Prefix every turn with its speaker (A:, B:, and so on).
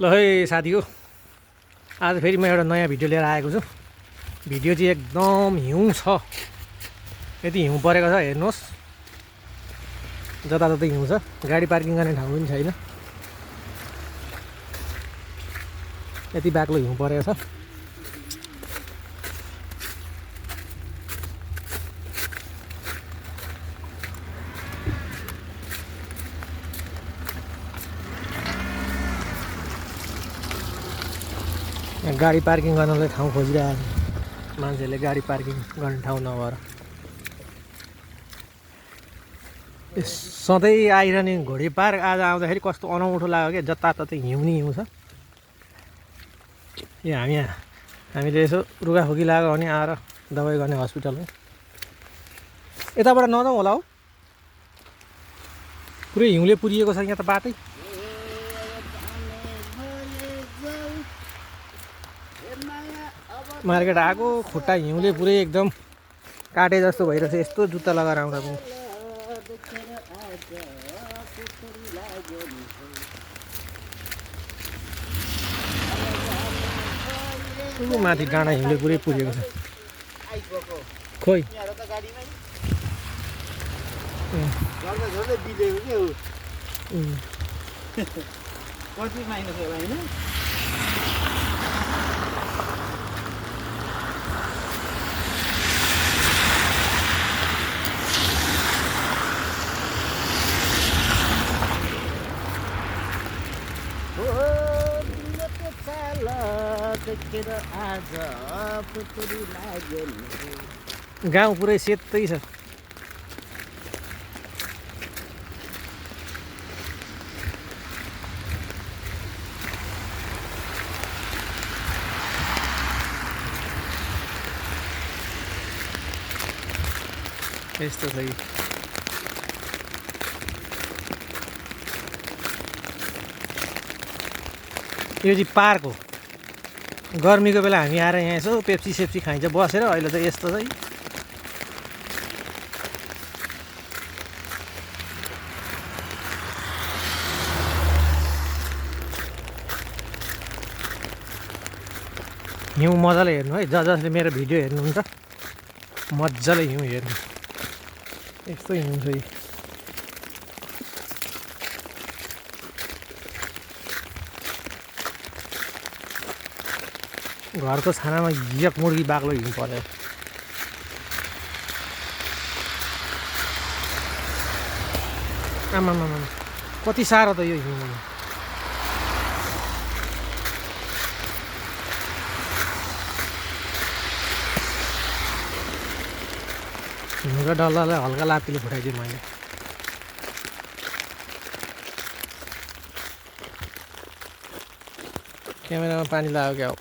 A: ल है साथी हो, आज फेरि म एउटा नयाँ भिडियो लिएर आएको छु। भिडियो चाहिँ एकदम हिउँ छ, यति हिउँ परेको छ हेर्नुहोस्, जताततै हिउँ छ, गाडी पार्किङ गर्ने ठाउँ पनि छैन, यति बाक्लो हिउँ परेको छ। गाडी पार्किङ गर्नलाई ठाउँ खोजिरहेको मान्छेहरूले, गाडी पार्किङ गर्ने ठाउँ नभएर सधैँ आइरहने घोडी पार्क आज आउँदाखेरि कस्तो अनौठो लाग्यो क्या, जताततै हिउँ नै हिउँ छ। यो हामीले यसो रुगाखोकी लाग्यो भने आएर दबाई गर्ने हस्पिटल हो। यताबाट नजाउँ होला हौ, पुरै हिउँले पुरिएको छ यहाँ त बाटै। मार्केट आएको खुट्टा हिउँले पुरै एकदम काटे जस्तो भइरहेछ, यस्तो जुत्ता लगाएर आउँदा पनि। माथि डाँडा हिउँले पुरै पुरिएको छ। खोइ गाउँ पुरै सेतै छ। यस्तो छ कि यो चाहिँ पार्क हो। गर्मीको बेला हामी आएर यहाँ यसो पेप्सी सेप्सी खाइन्छ बसेर, अहिले त यस्तो छ। हिउँ मजाले हेर्नु है, जसले मेरो भिडियो हेर्नुहुन्छ मजाले हिउँ हेर्नु, यस्तो हिउँ छ। घरको छानामा एक मुर्गी बाक्लो हिउँ पर्यो। आमामा कति साह्रो त यो हिउँ। हिउँको डल्लालाई हल्का लात्तीले फुटाइदिएँ मैले। क्यामेरामा पानी लाग्यो क्या हो।